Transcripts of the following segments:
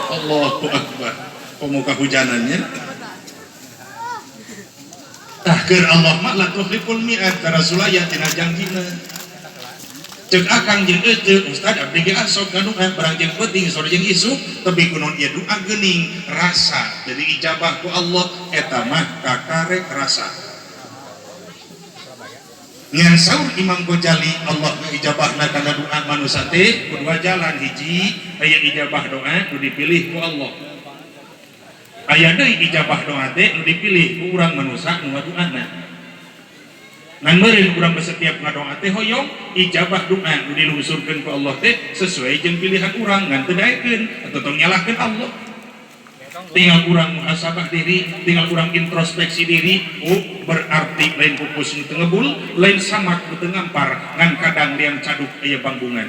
Allahu Akbar, komo kahujanannya. Tah, keur Allah mah la tukhliful mi'ad ka Rasulullah tina janjina. Cek akang jeung ece, "Ustad, abdi ge asok ngadoa barang jeung penting, sore jeung isuk, tapi kunaon ieu doa geuning rasa jadi ijabah ku Allah?" Eta mah kakarek rasa. Ngan saur Imam Ghazali, Allah ijabahna kana doa manusia teh ku dua jalan. Hiji, aya ijabah doa nu dipilih ku Allah, aya deui ijabah doa teh nu dipilih ku urang manusia nu ngadoana. Ngan meureun urang setiap ngadoa teh hoyong ijabah doa nu dilungsurkeun ku Allah teh sesuai jeung pilihan urang, ngan teu daekeun atau tong nyalahkeun Allah. Tinggal urang muhasabah diri, tinggal urang introspeksi diri. Oh, berarti lain pupus nu teu ngebul, lain samak nu teu ngampar, ngan kadang liang caduk aya bangbungan.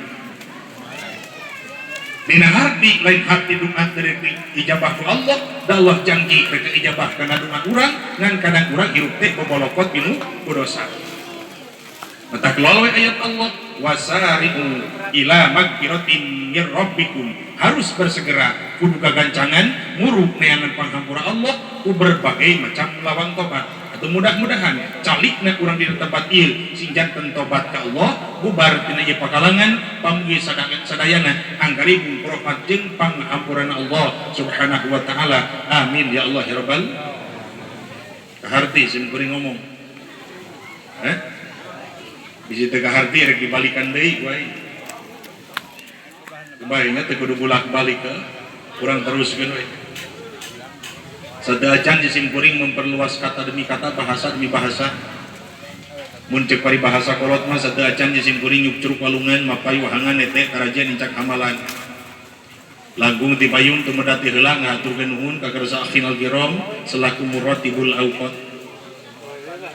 Dina harti lain hati doa dari ijabah ku Allah da Allah janji rek ijabah kana doa urang, ngan kadang urang hirup teh bobolokot pinu ku dosa. Matak keluar we ayat Allah, wasari'u ila magfiratin mir rabbikum. Harus bersegera, kudu kagancangan muruk neangan panghampura Allah ku berbagai macam lawang tobat. Atau mudah-mudahan calikna urang di tempat ieu sing janten tobat ka Allah, bubar tina ieu pakalangan. Pamugi sadayana anggaribung rahmat jeung panghampurana Allah Subhanahu wa taala. Amin ya Allah ya rabbal. Kaharti sim kuring ngomong, eh bisi teu kaharti rek dibalikan deui ku aing. Kebayangnya teu kudu bolak-balik ke kurang teruskeun we. Sadaacan sim kuring memperluas kata demi kata, bahasa demi bahasa. Mun cek paribahasa kolot mah, sateuacan sim kuring nyuk curug walungan, mapay wahangan, nete karajian, nincak amalan. Langkung ti payun teu medati heula ngahaturkeun nuhun ka kersa akhinal kiram selaku muratibul awqat.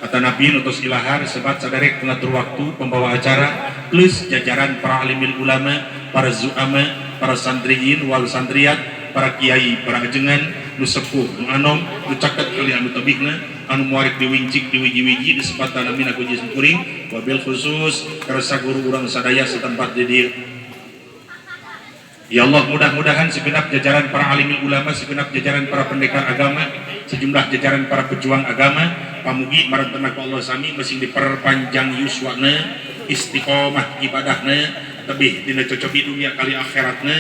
Kata Nabi nutus ilahar sebat saderek pengatur waktu, pembawa acara, plus jajaran para alimil ulama, para zuama, para santriyin wal santriat, para kiai, para ajengan, nu sepuh, nu anom, nu caket kali anu tebihna, anu muarik diwincik diwiji-wiji disebatan amin aku sim kuring, wabil khusus kersa guru urang sadaya setempat di dieu. Ya Allah, mudah-mudahan segenap jajaran para alimil ulama, segenap jajaran para pendekar agama, sejumlah jajaran para pejuang agama, pamugi marantena ku Allah sami masing diperpanjang yuswana, istiqomah ibadahna, lebih dina cocobi dunia kali akhiratna,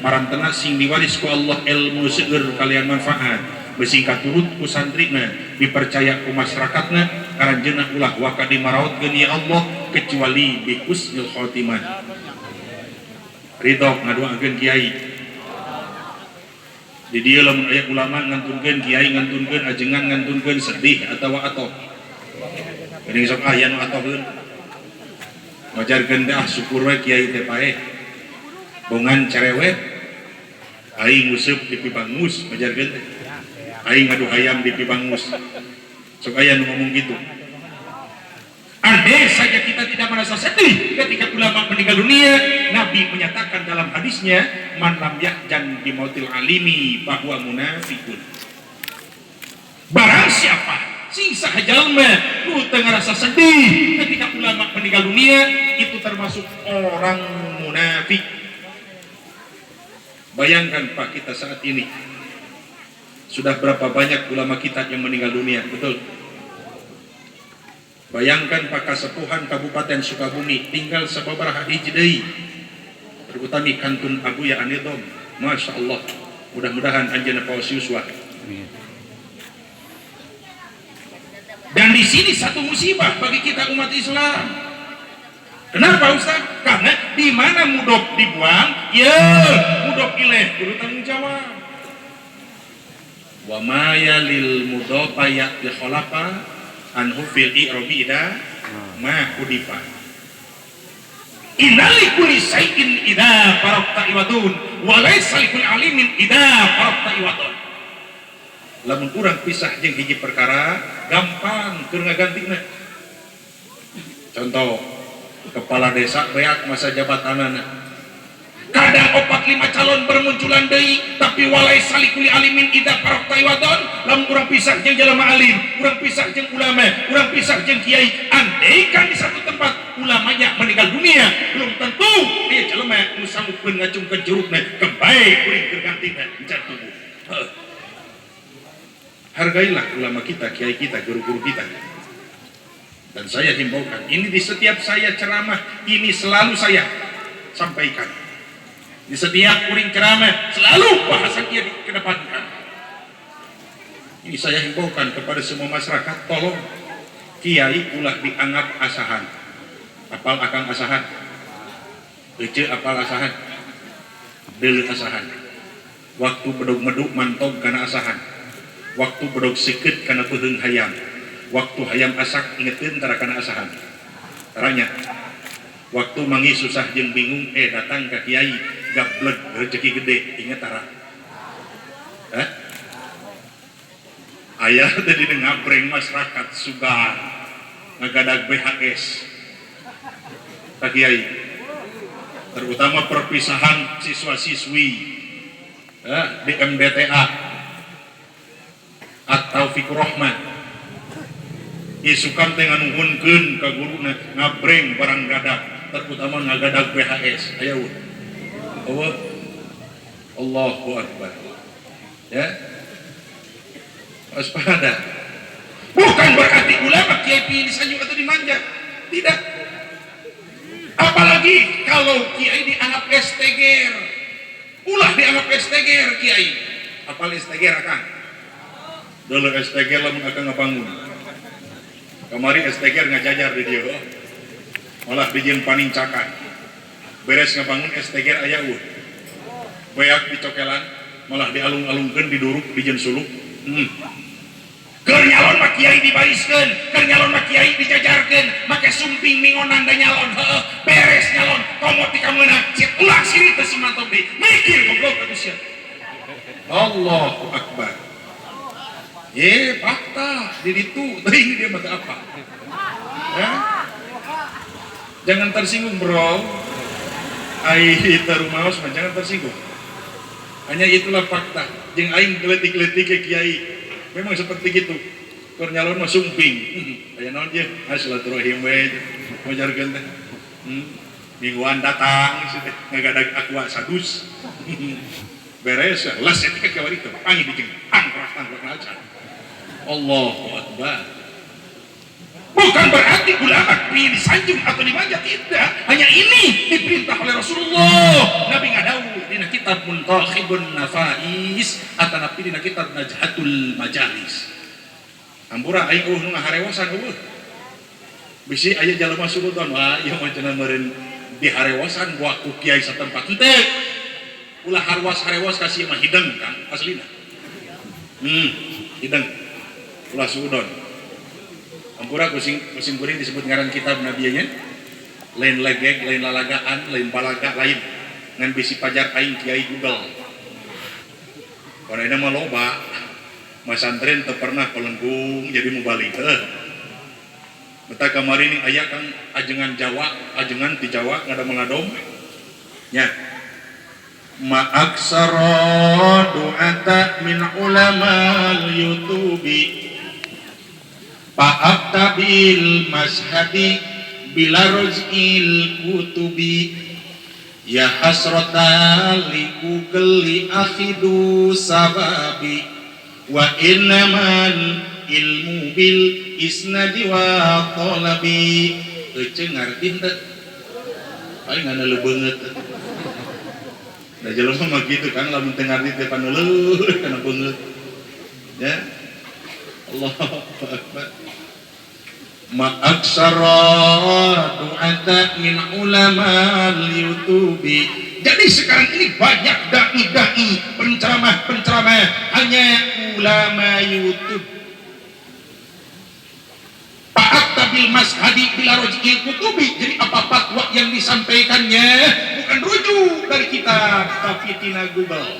marantena sing diwaris ku Allah ilmu seueur kalian manfaat, besing katurut ku santrina, dipercaya ku masyarakatna, karanjeuna ulah waka dimaraotkeun ya Allah kecuali bi husnil khotimah. Ridho ngadoakeun kiai di dieu. Lamun aya ulama ngantunkeun, kiai ngantunkeun, ajengan ngantunkeun, sedih atawa atoh? Geuning sok aya nu atoheun, ngajarkeun teh, "Ah, syukur we kiai teh paeh, bongan cerewet, aing nguseup di pibangus," ngajarkeun teh, "Aing ngadu hayam di pibangus." Sok aya nu ngomong gitu. Andai saja kita tidak merasa sedih ketika ulama meninggal dunia, Nabi menyatakan dalam hadisnya, man lam yahzan bimautil alimi fahuwa munafikun. Barang siapa sing saha jalma nu teu ngarasa sedih ketika ulama meninggal dunia, itu termasuk orang munafik. Bayangkan, Pak, kita saat ini sudah berapa banyak ulama kita yang meninggal dunia, betul? Bayangkan, Pak, Kasepuhan Kabupaten Sukabumi tinggal sababaraha hiji deui. Terutami kantun Abuya Anidom. Masya Allah. Mudah-mudahan anjeunna paos yuswa. Dan di sini satu musibah bagi kita umat Islam. Kenapa, Ustaz? Karena di mana mudhof dibuang, ya mudhof ilaih kudu tanggung jawab. Wa ma yalil mudhofa ya'ti khalafa anhu fil i'rabi idza ma hudifa. Inna likulli syai'in idza faraqta iwadun wa laisa likulli alimin idza faraqta iwadun. Lamun urang pisah jeung hiji perkara, gampang keur ngagantina. Contoh, kepala desa beak masa jabatanana. Kadang opat lima calon bermunculan deui, tapi walaisa likulli alimin idza faraqta iwadon. Lamun urang pisah jeung jelema alim, urang pisah jeung ulama, urang pisah jeung kiai, andaikan di satu tempat ulamanya meninggal dunia, belum tentu aya jelema nu sanggupkeun ngacungkeun jerukna kebaik kuring keur gantina encan tubuh. Heuh. Hargailah ulama kita, kiai kita, guru-guru kita. Dan saya himbaukan, ini di setiap saya ceramah, ini selalu saya sampaikan. Di setiap kuring ceramah, selalu bahasan dia dikedepankan. Ini saya himbaukan kepada semua masyarakat, tolong kiai ulah dianggap asahan. Apal akang asahan? Ece apal asahan? Deuleu asahan. Waktu bedog meduk mantog kana asahan. Waktu bedog seukeut kana beuheung hayam. Waktu hayam asak ingeteun tara kana asahan. Taranya. Waktu manggih susah jeung bingung, datang ke kiai gablek rezeki gede, inget tara. Hah? Aya tadi ngabreng masyarakat sugan ngagadag BHS ka kiai, terutama perpisahan siswa-siswi di MDTA atau Fikur Rahman, isukan teh nganuhunkeun ka guruna, ngabreng barang gadag, terutama ngagadag BHS. Aya eueuh? Allahu Akbar, ya, waspada. Bukan berarti ulama, kiai pilih disanjung atau dimanja, tidak. Apalagi kalau kiai dianggap STGR. Ulah dianggap STGR kiai. Apal STGR akang? Dulu STGR lamun akang ngabangun. Kamari STGR ngajajar di dieu. Malah dijieun panincakan. Beres ngabangun STGR aya euweuh. Beak dicokelan, malah dialung-alungkeun, diduruk, dijieun suluk. Keur nyalon mah kiai dibariskeun, keur nyalon mah kiai dijajarkeun, make sumping mingonan da nyalon, heueuh, beres nyalon, komo ti kameunang, sia ulah sirik teh si mantog deui. Mikir goblok atuh sia. Allahu Akbar. Ye, fakta di ditu, teuing dia mah apa? Ya? Jangan tersinggung, bro. Ai tarumaos mah jangan tersinggung. Hanya itulah fakta. Jeung aing leutik-leutik ke kiai. Memang seperti gitu. Keur nyalon mah sumping. Aya naon ieu? Ah, silaturahim we. Ngajarkeun teh. Mingguan datang sih teh ngagadag aqua sadus. Beres las eta ke kawari teh panggih di jeung tangkrak tangkrak acan. Allahu Akbar. Bukan berarti ulama pilih disanjung atau dimanja, tidak. Hanya ini diperintah oleh Rasulullah. Nabi ngadawuh dina kitab Muntakhibun Nafais atanapi dina kitab Najhatul Majalis. Hampura aing euweuh nu ngaharewosan euweuh. Bisi aya jalma suudzon, wah ieu mah cenah meureun diharewosan buah ku kiai satempat henteu. Ulah harwas-harewas kasih mah hideng Kang aslina. Hideng. Ulah suudzon. Hampura ku sim kuring disebut ngaran kitab nabianya. Lain legek, lain lalagaan, lain balaga, lain. Ngan bisi pajar aing kiai Google. Karena mah loba masantren teu pernah pelengkung jadi mubalik. Heuh. Beta kamari nih aya kang ajengan Jawa, ajengan ti Jawa ngadom-ngadom. Nya. Ma aksara du'ata min ulamal yutubi fa'abtabil mazhabi bila roz'il kutubi ya hasrata li Google li akhidu sababi wa innamal ilmu bil isnadi wa talabi. Ece ngarti henteu? Paling ngan beungeut. Da jelema mah kitu kan, lamun teu ngarti teh paneuleuh kana beungeut. Ya. Allahu Akbar. Ma aksara du'ata min ulama yutubi. Jadi sekarang ini banyak dai-dai, penceramah-penceramah hanya ulama YouTube. Fa'abtabil mazhabi bila roj'il kutubi. Jadi apa fatwa yang disampaikannya bukan rujuk dari kitab tapi tina Google.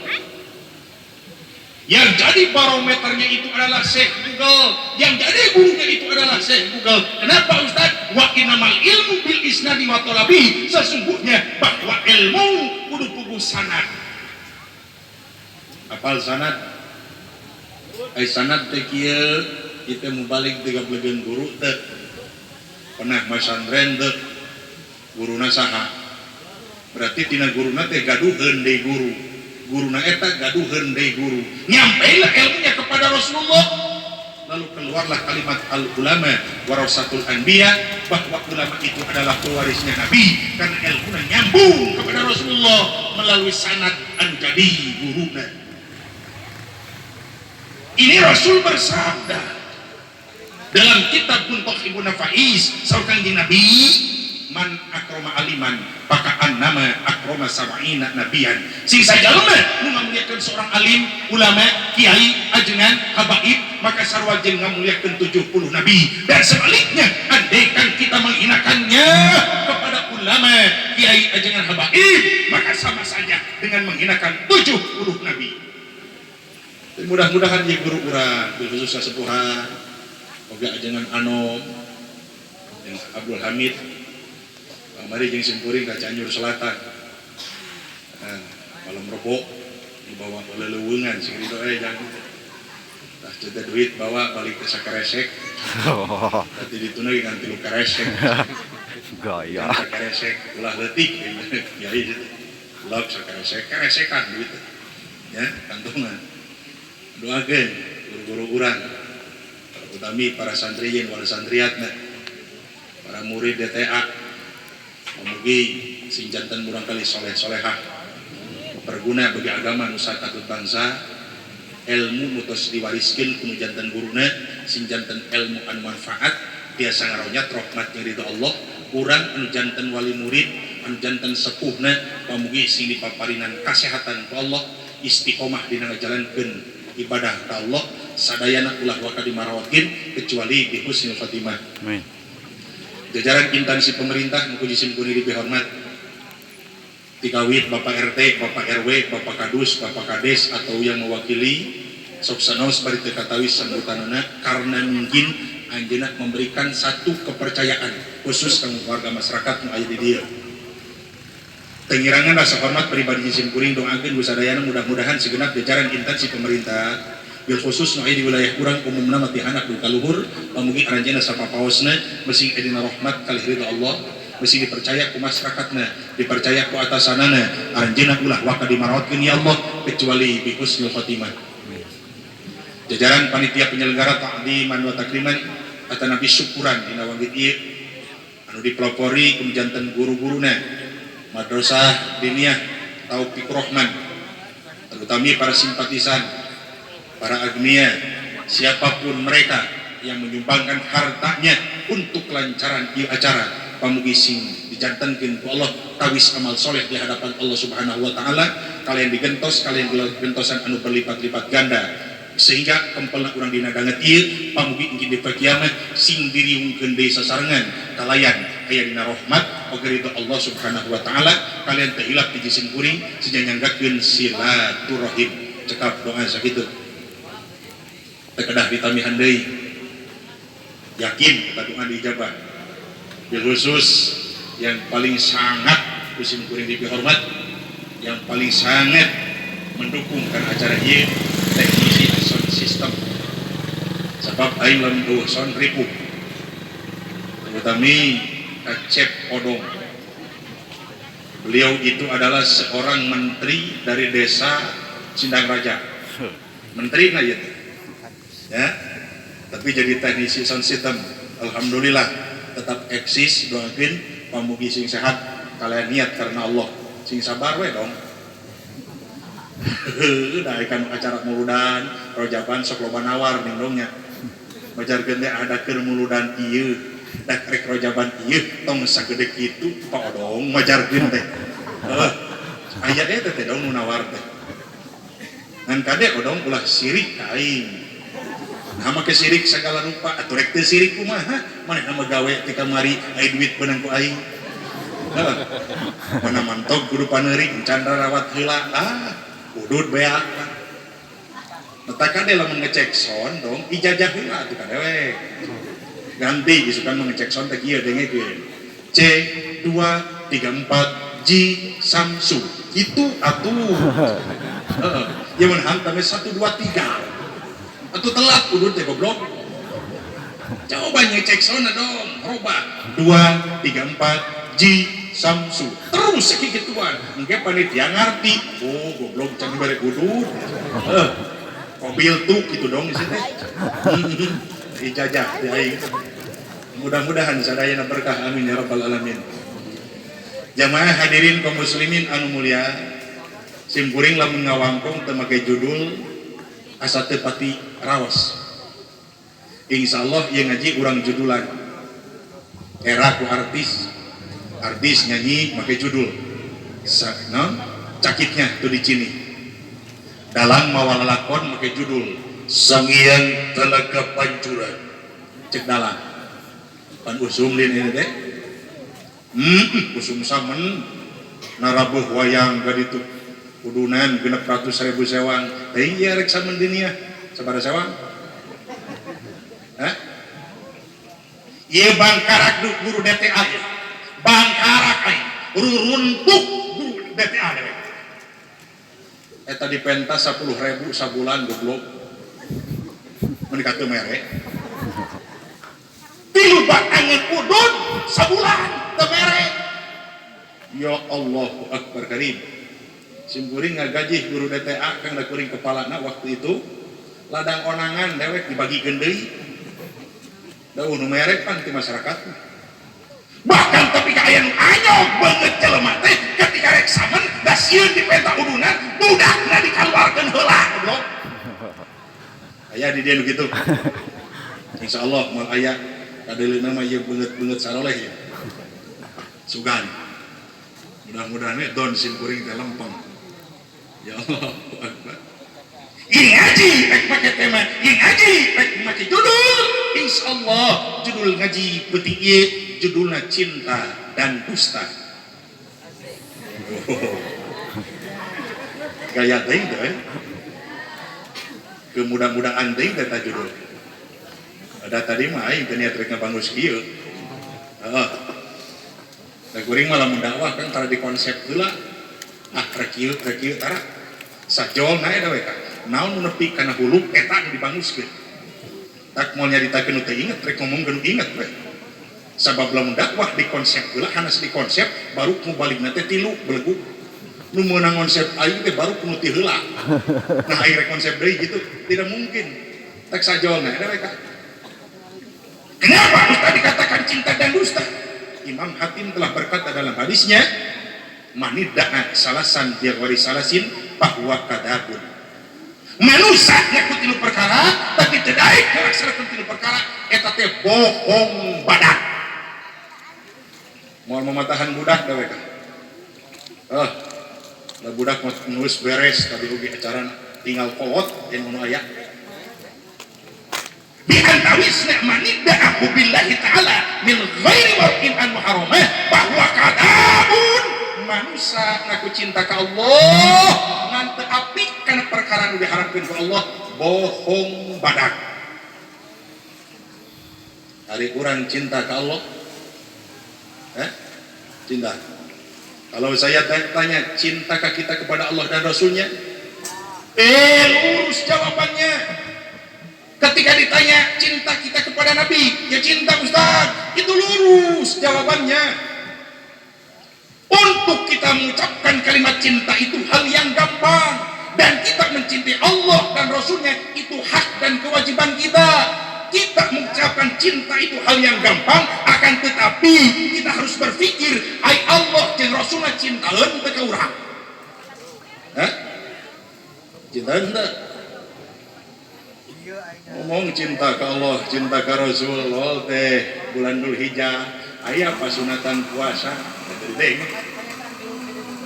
Yang jadi barometernya itu adalah Syekh Google. Yang jadi gurunya itu adalah Syekh Google. Kenapa Ustaz? Wa innamal ilmu bil isnadi wa talabi. Sesungguhnya bahwa ilmu kudu puguh. Sanad, apal sanad? Ai sanad teh kieu, kita mubalig teh gablegeun guru teh, pernah masantren teh, guruna saha? Berarti tina guruna teh gaduheun deui guru, guruna eta gaduheun deui guru, nyampailah ilmunya kepada Rasulullah. Lalu keluarlah kalimat al ulama warasatul anbiya, bahwa ulama itu adalah pewarisnya nabi karena ilmunya nyambung kepada Rasulullah melalui sanad anu jadi guruna. Ini Rasul bersabda dalam kitab Muntakhibun Nafais, saur Kanjeng Nabi, man akroma aliman faka'annama akroma sab'ina nabiyan. Sing sajalma nu ngamuliakeun seorang alim, ulama, kiai, ajengan, habaib, maka sarua jeung ngamuliakeun 70 nabi. Dan sebaliknya, andaikan kita menghinakannya kepada ulama, kiai, ajengan, habaib, maka sama saja dengan menghinakan 70 nabi. Dan mudah-mudahan ya guru urang, khususnya sepuhan oge ajengan anom yang Abdul Hamid. Mari jeung simkuring ka Cianjur Selatan. Nah, malam Rebo dibawa ke leleuweungan sing ridho jangan. Tah ceuk duit bawa balik ke sakaresek. Tadi dituna ge ngan tilu karesek. Gaya. Sakaresek ulah leutik ya itu. Lop sakaresek, karesekan duit. Ya, kantongan. Doakeun guru-guru urang, utami para santriyin wal santriatna, para murid DTA, mugi sing janten murangkali soleh solehah, berguna bagi agama, nusa, katut bangsa. Ilmu nu tos diwariskeun ku nu janten guruna sing janten ilmu anu manfaat, biasa ngaronyat rahmat jeung ridho Allah. Urang anu janten wali murid, anu janten sepuhna, pamugi sing dipaparinan kasehatan ku Allah, istiqomah dina ngajalankeun ibadah ka Allah. Sadayana ulah waka dimarawatkeun kecuali bi husnul khatimah. Amin. Jajaran instansi pemerintah nu ku sim kuring dihormat, tikawit Bapak RT, Bapak RW, Bapak Kadus, Bapak Kades atau yang mewakili, sok sanaos bari teu katawis sambutanana karena mungkin anjeunna memberikan satu kepercayaan khusus kanggo warga masyarakat nu aya di dieu. Tengirangan rasa hormat pribadi sim kuring, doakeun ku sadayana mudah-mudahan segenap jajaran instansi pemerintah, bil khusus nu aya di wilayah urang, umumna mah ti handap dugi ka luhur, pamugi aranjeunna sapapaosna masing aya dina rahmat kalih ridho Allah, masing dipercaya ku masyarakatna, dipercaya ku atasanana. Aranjeunna ulah waka dimarawatkeun ya Allah kecuali bi husnul khatimah. Jajaran panitia penyelenggara ta'diman wa takriman atanapi syukuran dina wanggit ieu anu dipelopori ku janten guru-guruna Madrasah Diniyah Taufik Rohman, terutama para simpatisan, para agnia, siapapun mereka yang menyumbangkan hartanya untuk kelancaran ieu acara, pamugi sing dijantenkeun ku Allah tawis amal soleh di hadapan Allah Subhanahu wa taala. Kalian digentos, kalian digentosan anu berlipat-lipat ganda, sehingga kempelna urang dina danget ieu, pamugi engkin di kiamat sing diriungkeun deui sasarengan kalayan aya dina rahmat oge ridho Allah Subhanahu wa taala. Kalian teu hilap di jisim kuring sejanyanggakeun silaturahim. Cekap doa sakitu, teu kedah ditamihan deui, yakin kita doa diijabah. Bil khusus yang paling sangat ku sim kuring dihormat, yang paling sangat mendukung kan acara ieu, teknisi sound system, sebab aing lamun euweuh sound ripuh, terutama Kacep Odong. Beliau itu adalah seorang menteri dari desa Sindang Raja, menteri nah gitu ya, tapi jadi teknisi sound system. Alhamdulillah tetap eksis. Doakeun pamugi sing sehat, kalian niat karena Allah, sing sabar we dong. Nah, kan acara muludan, rojaban sok loba nawar ning dongnya. Majarkeun teh ada keur muludan ieu, da rek rojaban ieu tong sagede kitu Pak Odong, majarkeun teh. Heuh. Aya teh teh dong nu nawar teh. Ngan kade Odong, ulah sirik ka aing. Nah, make sirik segala rupa atuh, rek teu sirik kumaha? Manehna mah gawe ti kamari, aya duit beunang ku aing. Heuh. Mana mantog kudu paneuri encan rawat heula. Ah, udud beak. Mata kade lamun ngecek sound dong, ijazah heula atuh kadewek. Ganti isukan mengecek sound teh kieu, dengekeun. C 2 3 4 G Samsu. Kitu atuh. Heeh. Ya mun hantam 1 2 3. Atuh telat udud teh goblok. Coba ngecek sona dong, robah 2 3 4 Ji Samsu. Terus sakituan. Engke panitia ngarti. Oh, goblok can bere udud. Heeh. Mobil tuh gitu dong di sini. Ijazah di aing. Mudah-mudahan sadayana berkah, amin ya rabbal alamin. Jamaah hadirin kaum muslimin anu mulia, simkuring lamun ngawangkong teu make judul asa teu pati raos. Insyaallah ieu ngaji urang judulan. Era ku artis, artis nyanyi make judul. Sa, non? Cakitnya tuh di sini. Dalang mawa lalakon make judul Sangiang Talaga Pancuran. Cek dalang. Pan usum lin ini teh. Usum samen narabuh wayang ka ditu. Udunan 600.000 sewang. Teuing ieu rek samen dunia. Sabaraha sewang? Hah? Ieu bangkarak guru DTA ieu. Bangkarak aing. Ruruntuk guru DTA dewek. Eta dipenta 10.000 sabulan goblok. Mun teu mere. Tilu batangan udud sabulan teu mere. Ya Allahu Akbar Karim. Simkuring ngagajih guru DTA kang da kuring kepalana waktu itu ladang onangan dewek dibagikeun deui. Da nu mere pan ti masyarakat. Bahkan tapi ka aya nu anyog beungeut jelema teh ketika rek samen da sieun dipenta udunan budakna dikaluarkeun heula goblok. Aya di dieu nu kitu. Insyaallah moal aya kadeuleuna mah ieu beungeut-beungeut saroleh ya. Sugan. Mudah-mudahan we don simkuring teh lempeng. Ya Allah Akbar. Ini ngaji rek make tema, ini ngaji rek make judul. Insyaallah judul ngaji peuting ieu judulna cinta dan dusta. Oh. Gaya teuing teh. Kemudah-mudahan teuing teh judul. Ada tadi mah aing teh niat rek ngabangus kieu. Heeh. Da kuring mah lamun dakwah kan tara di konsep heula. Ah rek kieu rek kieu tara. Sajolna eta we ka. Naon nu nepi kana hulu eta nu dibanguskeun. Tak moal nyaritakeun nu teu inget rek ngomongkeun nu inget we. Sabab lamun dakwah di konsep heula hanas di konsep baru nu balikna teh tilu belegug. Nu meunang konsep aing teh baru nu ti heula. Nah aing rek konsep deui gitu tidak mungkin. Tak sajolna eta we ka. Kenapa Ustaz dikatakan cinta dan dusta? Imam Hatim telah berkata dalam hadisnya, manidda'a salasan bi ghairi salasin fahuwa kadzabun. Manusia ngaku tilu perkara tapi teu daek ngalaksanakeun tilu perkara eta teh bohong badak. Moal mamatahan budak da we ka. Ah, da budak mah geus beres tadi oge acarana tinggal kolot yang nu aya. Bi antawisna manidda'a billahi ta'ala min ghairi warqin an muharramah bahwa kadzabun. Manusia ngaku cinta ka Allah ngan teu apik kana perkara nu diharapkeun ku Allah bohong badak. Ari urang cinta ka Allah? Cinta. Kalau saya tanya, cintakah kita kepada Allah dan Rasulnya? Lurus jawabannya. Ketika ditanya cinta kita kepada Nabi, ya cinta Ustaz, itu lurus jawabannya. Untuk kita mengucapkan kalimat cinta itu hal yang gampang, dan kita mencintai Allah dan Rasulnya itu hak dan kewajiban kita. Kita mengucapkan cinta itu hal yang gampang, akan tetapi kita harus berpikir, ai Allah dan Rasulnya cintaeun teu ka urang? Hah? Cintaeun teu? Ngomong cinta ke Allah, cinta ke Rasul, teh bulan Dzulhijjah, aya pasunatan puasa, tadi teh.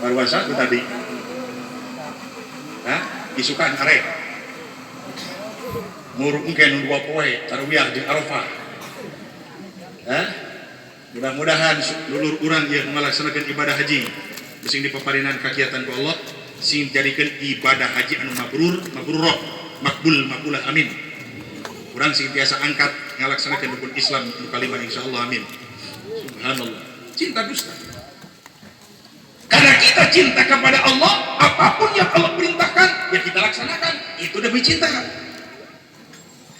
Puasa itu tadi. Hah? Isukan arek. Muruk engke nu 2 poe, tarwiyah jeung Arafah. Hah? Mudah-mudahan lulur urang ieu ngalaksanakeun ibadah haji. Sing dipaparinan kagiatan ku Allah, sing jadikeun ibadah haji anu mabrur, mabrurah, makbul, makbulah, amin. Urang sing tiasa angkat ngalaksanakeun rukun Islam nu kalima insyaallah, amin. Subhanallah. Cinta dusta. Karena kita cinta kepada Allah, apapun yang Allah perintahkan, ya kita laksanakan. Itu demi cinta.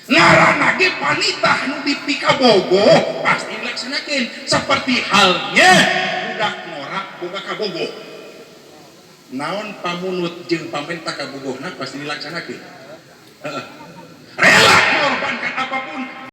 Ngaranna ge panitah nu dipikabogoh pasti dilaksanakan. Seperti halnya budak ngora boga kabogoh. Naon pamunut jeung pamenta kabogohna pasti dilaksanakeun. Heeh.